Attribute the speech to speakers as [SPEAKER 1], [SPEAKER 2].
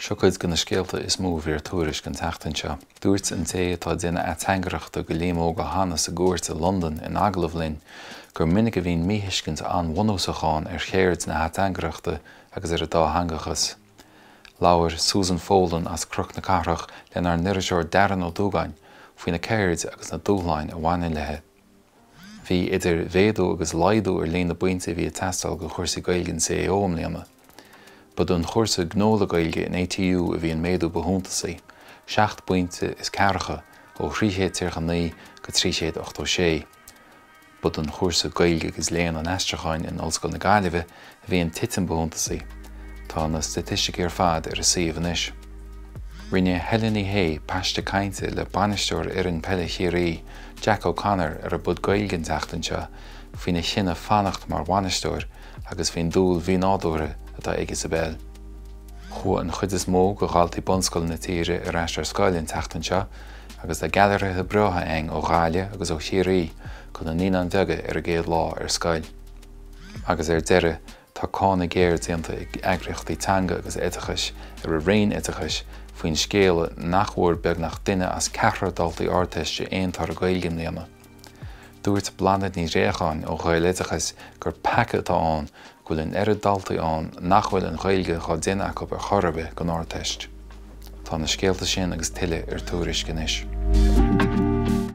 [SPEAKER 1] Seo cuid de na scéalta is mó a bhí ar Tuairisc an tseachtain seo. Dúirt an té atá ag déanamh ateangaireachta do Liam Óg Ó hAnnaidh sa gcúirt i Londain in agallamh linn gur minic a bhíonn míthuiscint an-bhunúsach ann ar cheird na hateangaireachta agus ar an dátheangachas. Labhair Susan Folan as Cnoc na Cathrach lenár n-iriseoir Darren Ó Dúgáin faoina ceird agus na dúshláin a bhaineann léi. Bhí idir mhéadú agus laghdú ar líon na bpointí a bhí ag teastáil do chúrsaí Gaeilge in CAO i mbliana. Ba don chúrsa Gnó le Gaeilge in ATU a bhí an méadú ba shuntasaí, seacht bpointe is ceathracha, ó 339 go 386. Ba don chúrsa Gaeilge agus Léann an Aistriúcháin in Ollscoil na Gaillimhe a bhí an titim ba shuntasaí. Tá na staitisticí ar fad ar an suíomh anois. Rinne Helen Ní Shé paiste cainte le bainisteoir fhoireann peile Chiarraí, Jack O'Connor ar an bPod Gaeilge an tseachtain seo faoina chinneadh fanacht mar bhainisteoir agus faoin dúil mhínádúrtha atá aige sa bpeil. Chuaigh an chuid is mó de dhaltaí bunscoile na tíre ar ais ar scoil an tseachtain seo agus tá gailearaithe breátha againn ó Ghaillimh agus ó Chiarraí de na naíonáin bheaga ar a gcéad lá ar scoil. Agus ar deireadh, Tá cáineadh géar déanta ag eagraíochtaí teanga agus oideachais ar an Roinn Oideachais faoin scéala nach bhfuair beagnach duine as ceathrar daltaí Ardteiste aon toradh Gaeilge i mbliana. Dúirt Bláthnaid Ní Ghréacháin ó Ghaeloideachas gur peaca atá ann go bhfuil an oiread daltaí ann nach bhfuil an Ghaeilge dhá déanamh acu ar chor ar bith don Ardteist. Tá na scéalta sin agus tuilleadh ar Tuairisc anois.